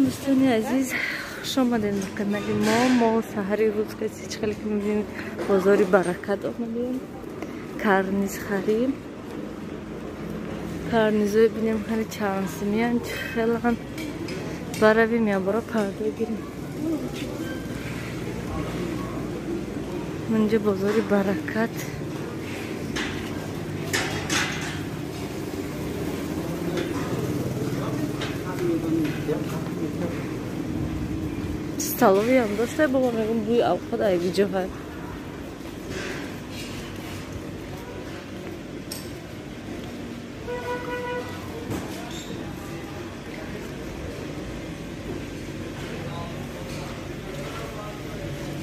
Салом дӯстони азиз, хуш омадед ба канали мо. Мо саҳари рӯз каси чӣ хеле ки мебинед бозори Баракат омадем. Карниз харим. Карнизои бинем хеле чанд симиян, чӣ хелан. Баравим ябора парда гирем. Инҷа бозори Баракат. Столовый ҳам дошта бобо мегум бӯи авқот айгиҷо ҳай.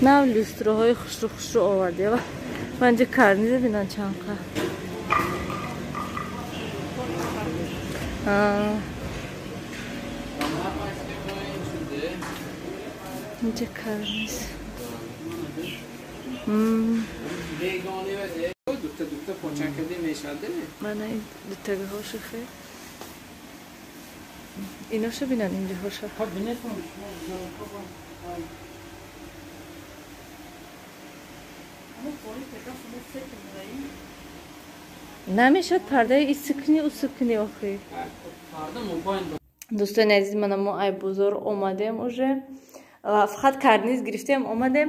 Нав люстраҳои хушрӯ хушрӯ оварде. Ман инҷа карниза бинам чанд қа. Инҷа карниз. Мана ин дутагаҳоша хе. Иноша бинан инҷаҳоша. Намешад пардаи исикни усикни охи. Дӯстони азиз, мана мо ай бозор омадем уже. Фақат карниз гирифтем, омадем.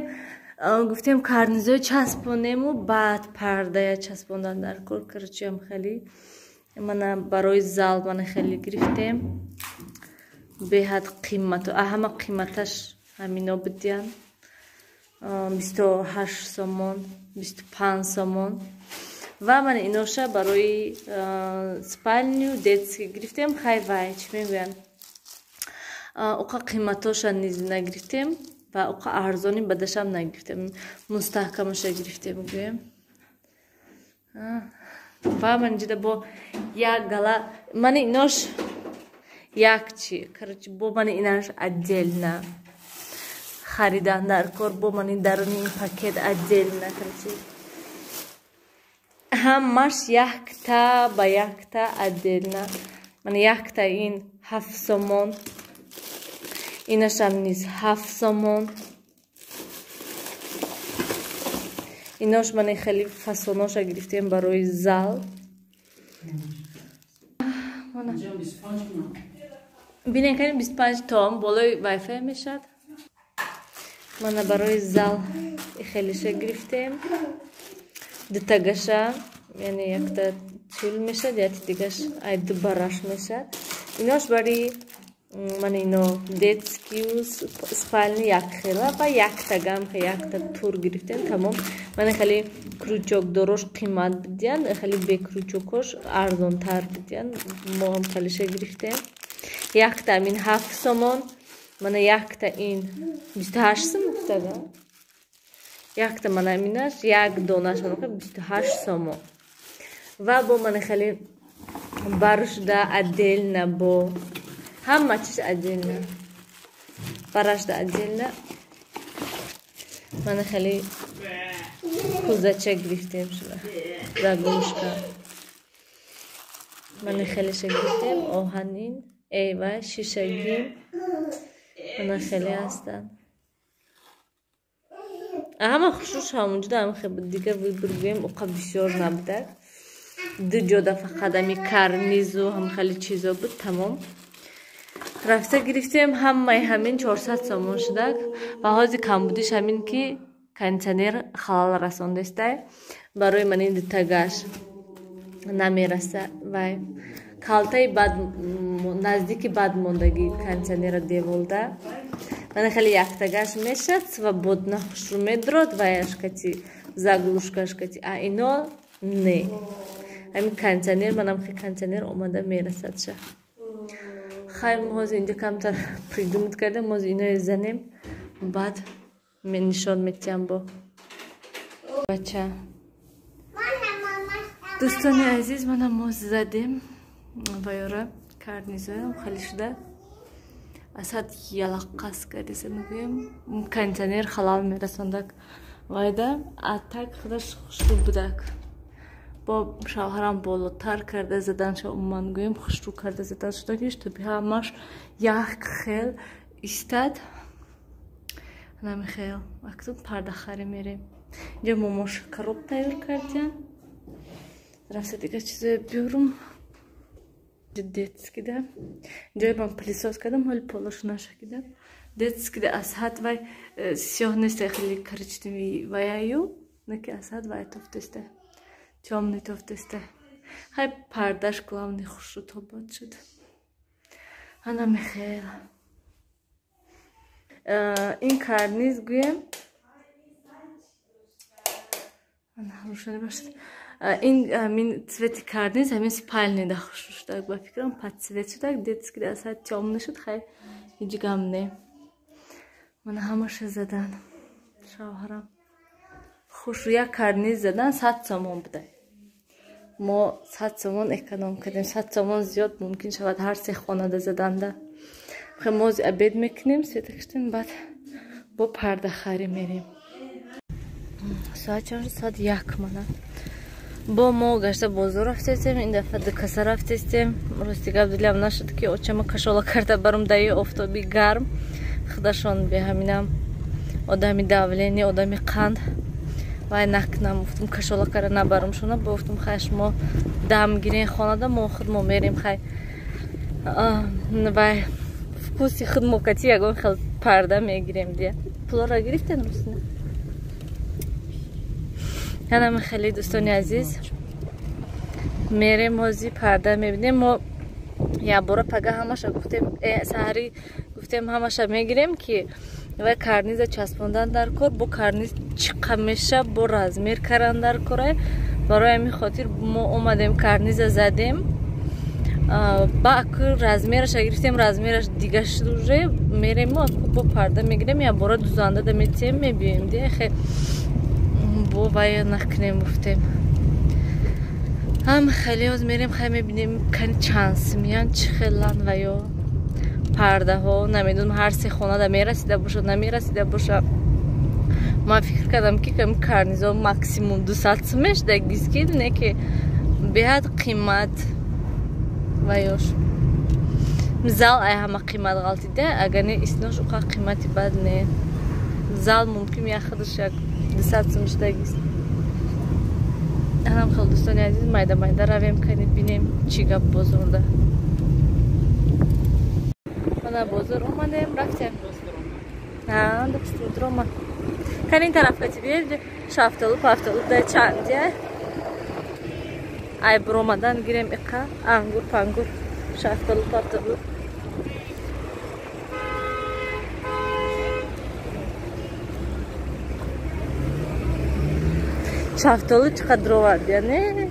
Гуфтем карнизои часпонему, баъд пардая часпондан дар кор. Короче, хеле мана барои зал мана хеле гирифтем. Беҳад қимату, ҳама қиматаш ҳамино будиян. 28 сомон, 25 сомон. Ва мана иноша барои спальню детский гирифтем. Хай вай, чӣ мегӯянд? Оқа қиматоша низ нагирифтем ва оқа арзони бадашам нагирифтем. Мустаҳкамаша гирифтем гӯем. Ва ман инҷода бо як гала мана инош як чи, короче, бо мана инаш отдельно харидан дар кор, бо мани даруни ин пакет отдельно, короче, ҳамаш якта ба якта отдельно. Мана якта ин 7 сомон, инашам низ 7 сомон. Инош мана хеле фасоноша гирифтем барои зал. Бинен кани 25 том болои вайфай мешад. Мана барои зал хелиша гирифтем. Дутагаша, яъне якта тюл мешад, яки дигаш ай ду бараш мешад. Инош барои мана ино детскию спальни як хела ва яктагам якта тур гирифтем, тамом. Мана хеле крючок дорош қимат бидиян, хеле бе крючокош арзонтар бидиян. Мо ҳам хелиша гирифтем. Якта ин 7 сомон. Мана якта ин 28 сом гуфтага. Якта мана инаш як донаш мана 28 сомон. Ва бо мана хеле баршда отдельно, бо ҳама чиз отдельно. Барашда отдельно. Мана хеле кузача гирифтем шуда. Заглушка. Мана хелеша гирифтем оҳанин, эва шишагин. Мана хеле ҳастанд. Ҳама хушрӯш ҳамонҷода ҳам хеле дигар выбор гӯем оқа бисёр набудак. Ду ҷода фақат ами карнизу ҳам хеле чизо буд, тамом. Рафта гирифтем ҳамаи ҳамин 400 сомон шудак. Ва ҳозир камбудиш ҳамин ки кондитсионер халал расондестай. Барои ман ин дутагаш намераса. Вай калтаи бад наздики бад мондагӣ кондитсионера деволда. Мана хеле яктагаш мешад, свободно хушрӯ медрод ваяш кати заглушкаш кати, а ино не. Ҳамин кондитсионер манам хе кондитсионер омада мерасад ша. Хай мо ҳозир инҷа камтар придумать кардем, ҳозир иное занем, баъд нишон метиҳам бо бача. Дӯстони азиз, мана мо задем ваёра карнизоям хеле шуда. Асад ялаққас кардеса мегӯем. Кондитсионер халал мерасондак вайда, а так худаш хушрӯ будак. Бо шавҳарам болотар карда заданша, умуман гӯем хушрӯ карда задан шуда, ки шутоби ҳамаш як хел истад. Намихел акнун пардахарӣ мерем. Инҷа момоша кароб тайёр кардиян. Рафта дигар чизое биёрум. Детскида ҷои ман пылесос кардам, ҳоли полошу нашакидам. Детскида аз ҳад вай сиёҳ нест, хеле коричневый ваяю, не ки аз ҳад вай тофтеста, тёмный тофтеста. Хай пардаш главный хушрӯ тобод шуд. Ана михел ин карниз гӯем рӯшанӣ бошад. Ин ҳамин цвети карниз ҳамин спальныйда хушрӯ шудак, ба фикрам под цвет шудак. Детскида аз ҳад тёмный шуд, хай ҳеҷ гам не. Мана ҳамаша задан шавҳарам хушрӯ. Як карниз задан 100 сомон буда. Мо 100 сомон эконом кардем. 100 сомон зиёд мумкин шавад ҳар се хонада заданда. Хай мо обед мекунем, света киштем, баъд бо пардахарӣ мерем. Соат чанд шуд? Соат 1 мана. Бо мо гашта бозор рафтестем, ин дафъа ду каса рафтестем. Рости гап дилам нашуд ки очама кашола карда барум даи офтоби гарм. Худашон беҳаминам одами давление, одами қанд вай накунам. Гуфтум кашола карда набарум шона. Бо гуфтум хай шумо дам гирен хонада, мо худ мо мерем. Хай вай вкуси худ мо кати ягон хел парда мегирем дия. Пулора гирифтен русина? Янам хеле дӯстони азиз, мерем ҳози парда мебинем. Мо якбора пага ҳамаша гуфтем, саҳарӣ гуфтем ҳамаша мегирем ки вай карниза часпондан дар кор, бо карниз чиқа меша, бо размер кардан дар кора. Барои ҳамин хотир мо омадем карниза задем. Ба аку размераша гирифтем, размераш дига шуд уже. Мерем мо аку бо парда мегирем, якбора дузанда да метиҳем, мебиёем ди. Хе бо вай накунем гуфтем. Ҳам хеле ҳоз мерем, хай мебинем кани чанд симиян, чӣ хелан ва ё пардаҳо. Намедонам ҳар се хонада мерасида бошад, намерасида бошад. Ман фикр кардам ки ками карнизо максимум 200 сум мешуда гиски, не ки беҳад қимат ва ёш. Зал ай ҳама қимат ғалтида, агар не иснош уқа қимати бад не. Зал мумкин як худаш як 200 сум шудагист. Анам хел дӯстони азиз, майда майда равем кани бинем чӣ гап бозорда. Мана бозор омадем, рафтем. Дӯстон кани ин тараф кати биед, шафтолу пафтолу дай чандия. Ай буромадан гирем иқа ангур пангур, шафтолу пафтолу. Шафтолу чӣ қадр овард, яне?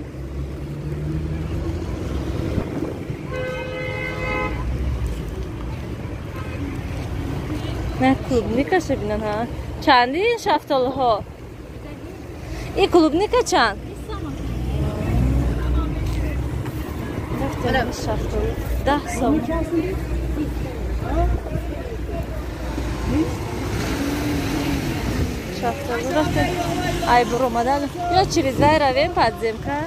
Не клубникаша бинан ҳа. Чанди ин шафтолуҳо? Ин клубника чанд? Рафтем шафтолу 10 сом. Шафтолу рафтем. Ай буромадан ё через вай равем подземка.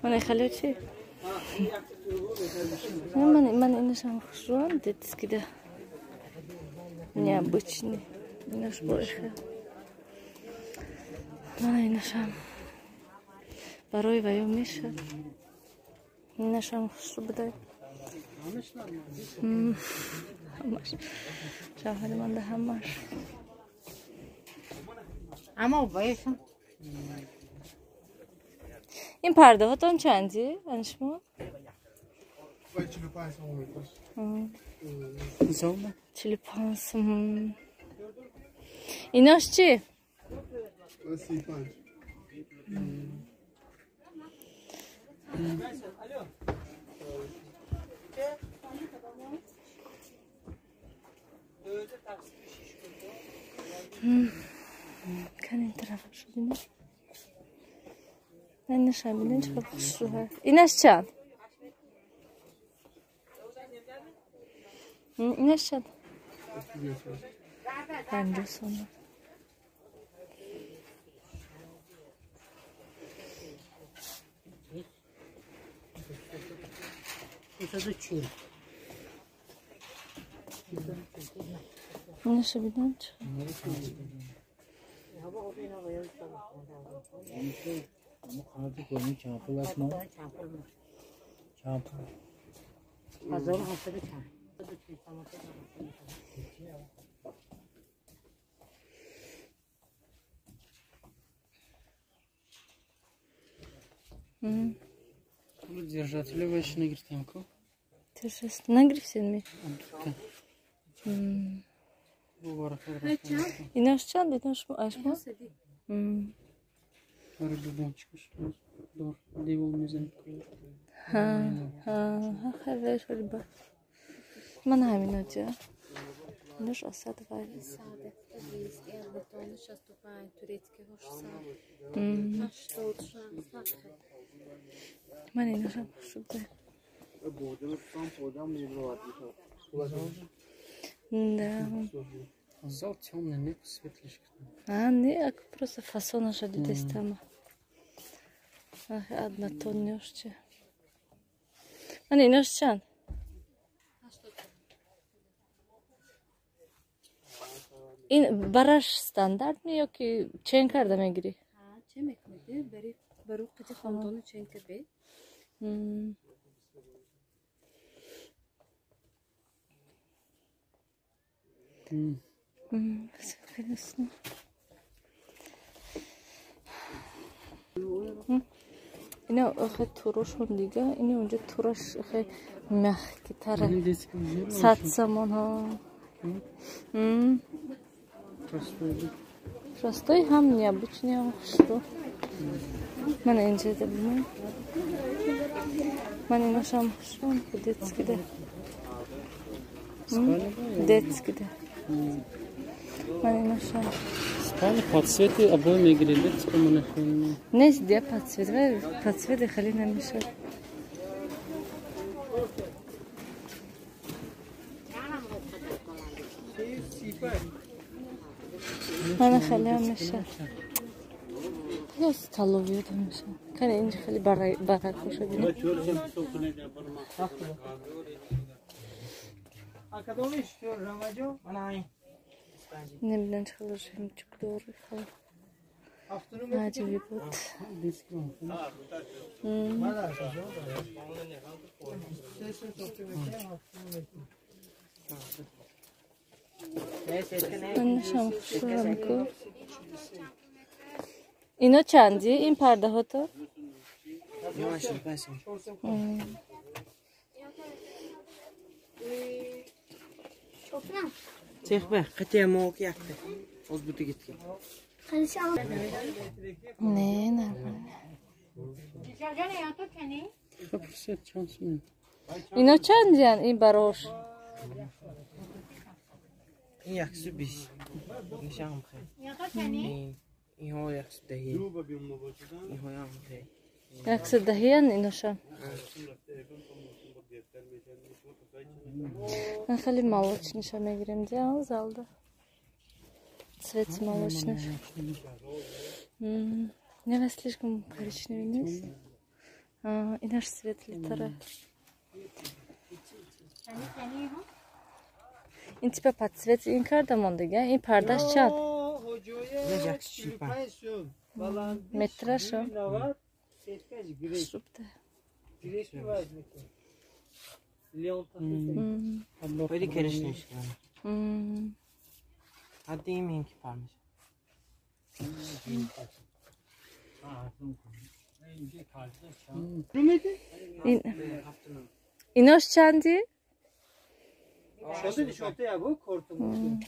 Мана хеле чи? Ман инашам хушрӯам, детскида необычный. Инаш боиха. Мана инашам барои ваё мешад. Инашам хушрӯ будай. Ҳамаш шавҳари манда ҳамаш. Ин пардаҳотон чанди аншумо? 45 сом. Инош чӣ? Кани ин тарафашо бинем. Инашам бинем чӣ қадр хушрӯ. Инаш чанд? Инаш чанд? 50 сом. 240. Наша бинам чӣ? Держатели вообще нагиртем-ку. Держатель нагиртем. Инаш чанд? Инаш ашма? Ҳа, ҳа, хеле шуд ба. Ман ҳамино ҷа. Инаш асад вай. Ман инашам шуд. Да. Зал темный, не светлый. А, не, а просто фасон аша дидестама. Ах, однотонный. Ман инаш чанд? Ин бараш стандарт ми ё ки чен карда мегирӣ? Чен мекунед, бари баро қати хонтону чен карде. Ина охе турошон дига, ини унҷа тураш охе мягкитара. 100 сомон ҳо. Простой ҳам необычный ҳам хушрӯ. Ман инҷа дабинам. Ман инашам хушрӯ, детский да. Детский да. Ман инашам. Спальня под цветы обои мегиред, детскому нахрен. Нест дия под цвет, под цветы хали намешад. Мана хали ҳамеша. Хеле столовиёт ҳамеша. Кани инҷа хеле баракоша бинем. Набинам чӣ хеле жемчугдор хеле аҷибӣ буд. Манашам хушрӯам ку. Ино чанди? Ин пардаҳото? Цехбе, қате моок якте. Оз бути гитки. Не, нормально. Ино чандиян ин барош? Ин 120. Нишам хе. Инҳо 110. Инҳо ям хе. 110 иношам. Ман хеле молочныйша мегирем, диа залда. Цвет молочный. Не, слишком коричневый нест. Инаш светлый тара. Ин типа под цвет ин карда мондага, ин пардаш чанд? Метрашо. Шубта. Böyle karışmış yani. Hadi yemeyin ki parmış. İnoş çandi? 110 сомон.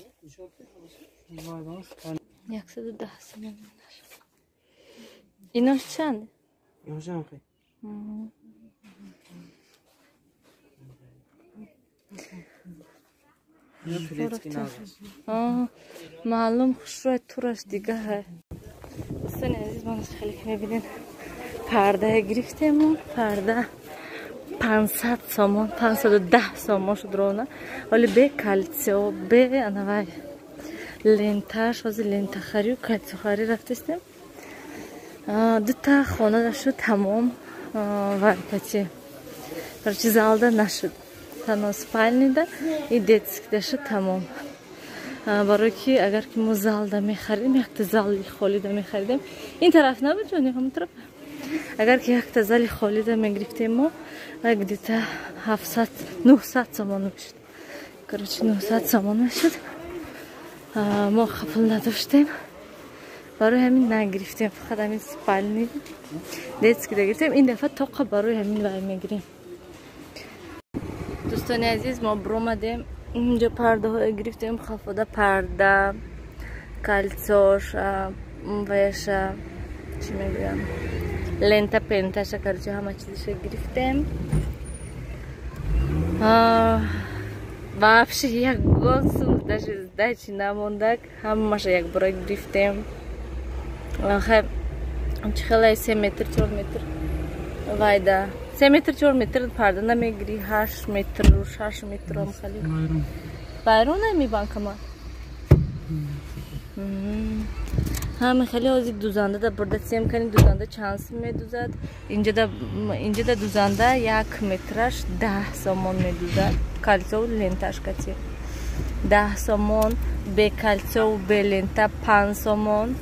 Инош чанд? İnoş хе. Маълум хушрӯи тураш дига ҳай. Дӯстони азиз, ман хеле ки мебинед парда гирифтему, парда 500 сомон, 510 сомон шуд ровно. Вале бе кальцио, бе анавай ленташ, ҳозир лентахарию кальциохарӣ рафтестем. Дута хона шуд тамом варкати. Короче, залда нашуд, танҳо спальнида и детскида шуд, тамом. Барое ки агар ки мо залда мехаридем, якта зали холида мехаридем, ин тараф набуд ҷони, ҳамон тараф. Агар ки якта зали холида мегирифтем мо, где-то 700-900 сомон мешуд. Короче, 900 сомон мешуд. Мо пул надоштем, барои ҳамин нагирифтем, фақат ҳамин спальни детскида гирифтем. Ин дафъа тоқа барои ҳамин вай мегирем. Дӯстони азиз, мо биромадем, инҷо пардаҳое гирифтем, хафода парда, кальцош, ваяша, чӣ мегӯям, лента пенташа, короче, ҳама чизаша гирифтем. Вообще ягон сум даже сдачи намондак, ҳамаша якбора гирифтем. Хай, чӣ хелай 3 метр 4 метр вайда, 3 метр 4 метр парда намегирӣ, 8 метр 6 метр ам хали байрон ами банкама. Ҳама хеле ҳозир дузанда да бурда сем кани, дузанда чанд сум медузад? Инҷада дузанда 1 метраш 10 сомон медузад, кальцову ленташ кати 10 сомон, бе кальцову бе лента 5 сомон.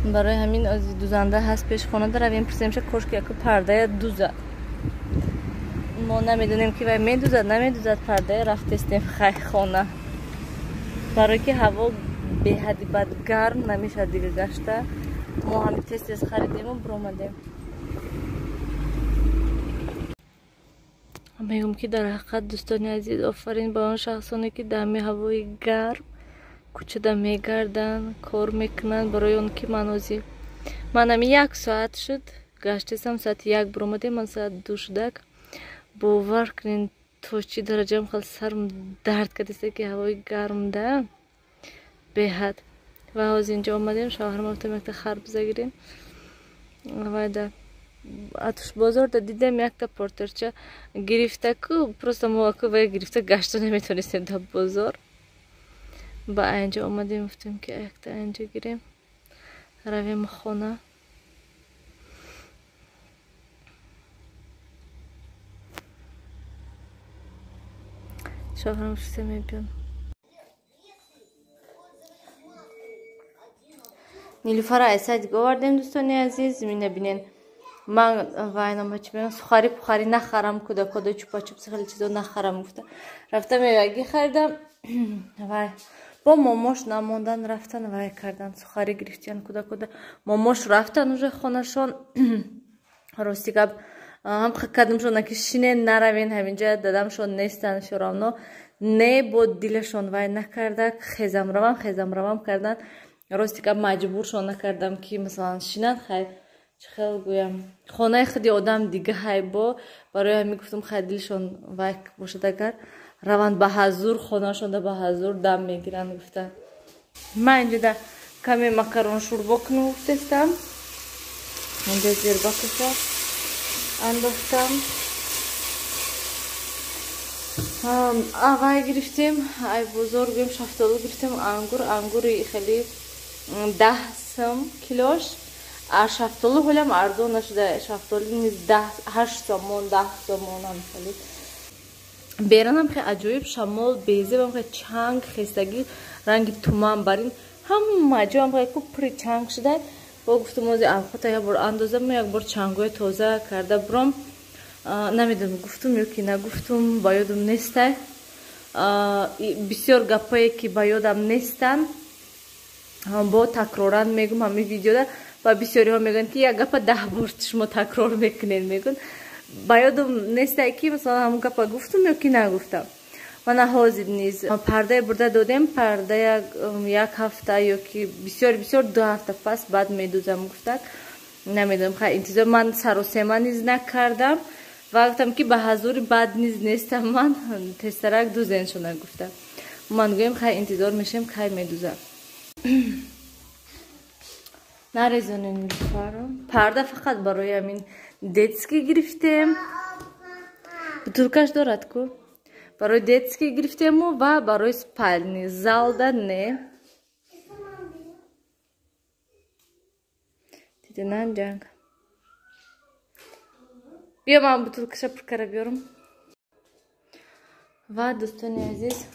Барои ҳамин ози дузанда ҳаст пеш хона даравем, пурсемша, кошки яку пардая дузад. Мо намедонем ки вай медузад намедузад пардая, рафтестем хай хона. Барое ки ҳаво беҳади бад гарм намешавад дига гашта, мо ҳами тез тез харидему биромадем. Мегӯм ки дар ҳақиқат, дӯстони азиз, офарин ба он шахсоне ки дар ҳами ҳавои гарм кӯчада мегарданд, кор мекунанд. Барои он ки ман ҳозир, ман ҳами 1 соат шуд гаштесам, соати 1 биромадем, ман соат 2 шудак. Бовар кунед, то чӣ дараҷаам хел сарм дард кардеста ки ҳавои гармда беҳад. Ва ҳозир инҷо омадем, шавҳарам гуфтам якта харбуза гирем. Вайда атуш бозорда дидем якта портерча гирифта ку, просто мо аку вай гирифта гашта наметонистем дар бозор. Ба инҷо омадем, гуфтем ки якта инҷо гирем, равем хона. Шавҳарам шуста мебиён. Нилуфара айсад овардем, дӯстони азиз, мина бинен. Ман вайнама чӣ мегӯям, сухари пухари нахарам, кӯдакода чупа-чупси хеле чизо нахарам гуфта. Рафта мевагӣ харидам. Вай бо момош намондан, рафтан вай кардан, сухари гирифтиян кӯдакода. Момош рафтан уже хонашон. Рости гап, ҳам кардамшон ки шинен наравен, ҳаминҷа дадамшон нестан, всё равно не бо дилашон вай накарда, хезам равам, хезам равам кардан. Рости гап, маҷбуршон накардам ки масалан шинан, хай чӣ хел гӯям, хонаи худи одам дига ҳай бо. Барои ҳамин гуфтам хай дилшон вай бошад, агар раванд ба ҳазур, хонашонда ба ҳазур дам мегиранд гуфта. Ман инҷода каме макарон шӯрбо кунам гуфтестам, инҷо зирбакаша андохтам. Вай гирифтем, ай бозор гӯем, шафтолу гирифтем, ангур, ангури хеле 10 сом килош. А шафтолу ҳолям арзон нашуда, шафтолу низ 8 сомон, 10 сомонам хеле. Беранам хеле аҷоиб шамол безебам, хеле чанг хестагӣ, ранги туман барин, ҳама ҷоам хеле ку пури чанг шуда. Бо гуфтам ози авқота як бор андозам, як бор чангҳои тоза карда бурам. Намедонам гуфтум ё ки нагуфтум, ба ёдам нестай. Бисёр гапое ки ба ёдам нестанд, бо такроран мегум ҳамин видеода, ва бисёриҳо мегӯянд ки як гапа 10 бор шумо такрор мекунед, мегӯянд. Ба ёдам нестай ки масалан ҳамон гапа гуфтум ё ки нагуфтам. Мана ҳозир низ пардае бурда додем, парда як ҳафта ё ки бисёр бисёр 2 ҳафта пас баъд медузам гуфтак. Намедонам, хай интизор, ман саросема низ накардам ва гуфтам ки ба ҳазури бад низ нестам, ман тезтарак дузеншона гуфтам. Ман гӯем хай интизор мешем кай медузам. Нарезонем Нилуфаро. Парда фақат барои ҳамин детский гирифтем. Бутулкаш дорад ку? Барои детский гирифтему ва барои спальни. Залда не. Дидинан ҷанг. Биё, ман бутылкаша пур кара биёрам. Ва, дӯстони азиз,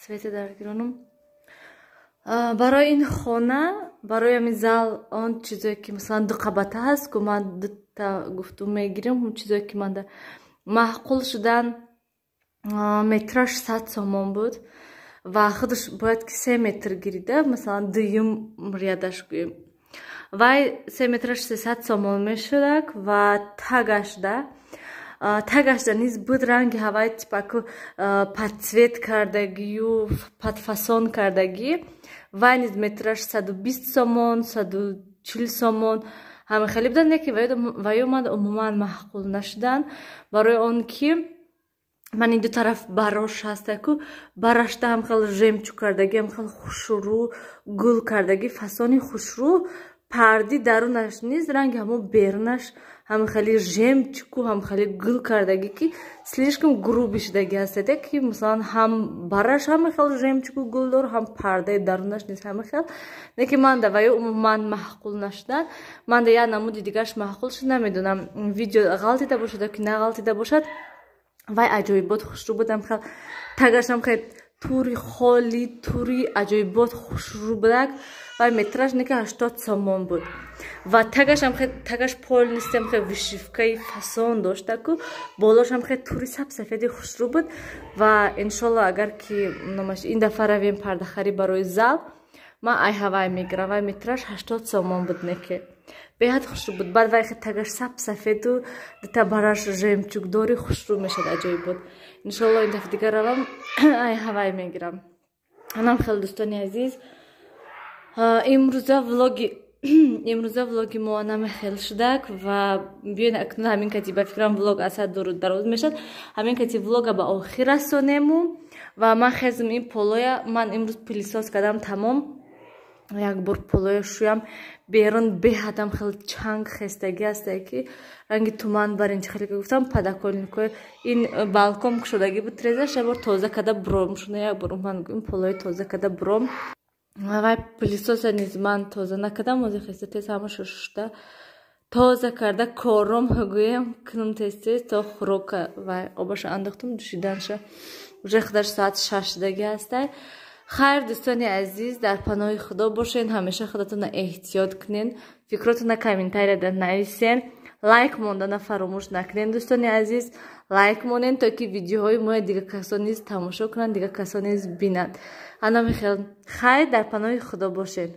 света даргиронам. Барои ин хона, барои ҳамин зал, он чизое ки, масалан, ду қабата ҳаст ку, ман дута гуфтум мегирем. Он чизое ки манда маъқул шудан, метраш 100 сомон буд ва худаш бояд ки 3 метр гирида, масалан, дуюм рядаш гӯем, вай 3 метраш 300 сомон мешудак. Ва тагашда низ буд ранги ҳавай, типаку под цвет кардагию, под фасон кардагӣ. Вай низ метраш 120 сомон, 140 сомон, ҳама хеле буданд. Яке ваё ман умуман маъқул нашуданд, барои он ки ман ин ду тараф барош ҳастаку, барашта ҳам хел жемчуг кардагӣ, ҳам хел хушрӯ гул кардагӣ, фасони хушрӯ. Парди дарунаш низ ранги ҳамо берунаш ҳам хеле жемчугу, ҳам хеле гул кардагӣ, ки слишком грубый шудагӣ ҳастаде, ки масалан, ҳам бараш ҳама хел жемчугу гул дор, ҳам пардаи дарунаш низ ҳама хел. Лекин ман да ваё умуман маъқул нашуданд. Ман да як намуди дигараш маъқул шуд. Намедонам, видео ғалтида бошад ё ки нағалтида бошад. Вай аҷоибот хушрӯ будам, хел тагашам хел тури холи, тури аҷоибот хушрӯ будак. Вай метраш неки 80 сомон буд ва тагашам хе тагаш полностью хе вышивкаи фасон доштаку, болошам хе тури сабсафеди хушрӯ буд. Ва иншолло, агар ки номаш, ин дафъа равем пардахарӣ барои зал, ман ай ҳавай мегирам. Вай метраш 80 сомон буд, неке беҳад хушрӯ буд. Баъд вай хе тагаш сабсафеду дута бараш жемчугдори хушрӯ мешад, аҷоиб буд. Иншолло, ин дафъа дигар равам, ай ҳавай мегирам. Анам хеле, дӯстони азиз, имрӯза влоги мо анаме хел шудак. Ва биёед, акнун ҳамин кати, ба фикрам, влог аз ҳад дуру дароз мешад, ҳамин кати влога ба охир расонему. Ва ман хезм, ин полоя ман имрӯз пылесос кардам, тамом. Як бор полоя шӯям. Берун беҳадам хеле чанг хестагӣ ҳастае, ки ранги туман бар ин. Чи хеле ки гуфтам, подоконникои ин балкон кушодагӣ буд, трезаш як бор тоза карда буром шуна, як бор ман ин полои тоза карда буром. Вай пылесоса низ ман тоза накардам. Ози хеста, тез ҳамаша шушта, тоза карда, кором гӯем кунум, тез тез то хӯрока. Вай обаша андохтум душиданша, уже худаш соат 6 шудагӣ ҳастай. Хайр, дӯстони азиз, дар паноҳи Худо бошен. Ҳамеша худатонро эҳтиёт кунен, фикротонро комментарияда нависен, лайк мондана фаромӯш накунен. Дӯстони азиз, лайк монен, то ки видеоҳои моя дигар касон низ тамошо кунанд, дигар касон низ бинанд. Анами хел, хайр, дар паноҳи Худо бошед.